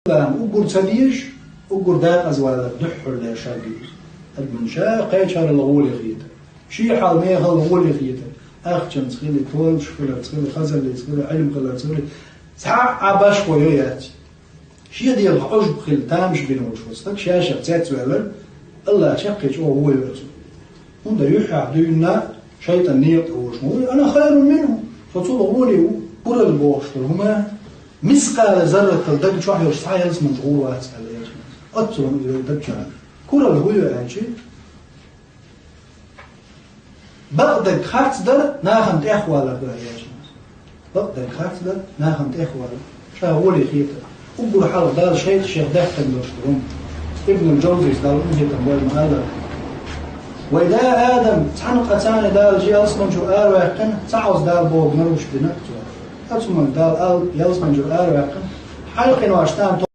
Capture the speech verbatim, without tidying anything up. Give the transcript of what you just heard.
Аллахьан уггар ца дезаш, уггар дакъаза валар дуьххьарлера шаргӀа из. Адамна ша кхечарал гӀоле хетар. Ший хьал-мехал гӀоле хетар. Ахчанца хилий, товраш хиларца хилий, хазаллица хилий, Ӏилма хиларца хилий. Цхьа а башхо йо яц. Шен дегӀах Ӏужба хилла тамаш бина волуш волу стаг ша-шех цецваьлларг, Аллахь чаккхе чӀогӀа вон йо цунна. ХӀунда юьххьехь дуьйна шайтӀан некъа тӀе вожаш ма ву: «Ана хайрун минху». Со цул гӀоле ву, куралла бохуш долу хӀума, мискъала зарратал даг чохь йолуш цхьа ялсаманчу гӀур вац аьлла, элчано. Оццул хӀума и даг чохь. Куралла хӀун ю аьлча, бакъдерг харц дар нахана тӀехь валар ду аьлла, элчано. Бакъдерг харц дар нахана тӀехь валар. Ша гӀоле хетар. Уггар хьалха Дала шайтӀа шех даьхкина долуш ду хӀума. Ибнул Джавзийс, Дала къинхетам бойла, ма аллара: «Вай да Адам, цхьана къа царна Дала ялсаманчуьра араваьккхина, цхьа хьалха Дала боху нарушить дина цо». Оцу хӀуманна Дала ал ялсаманчуьра араваьккхина, хьаькхинош тӀам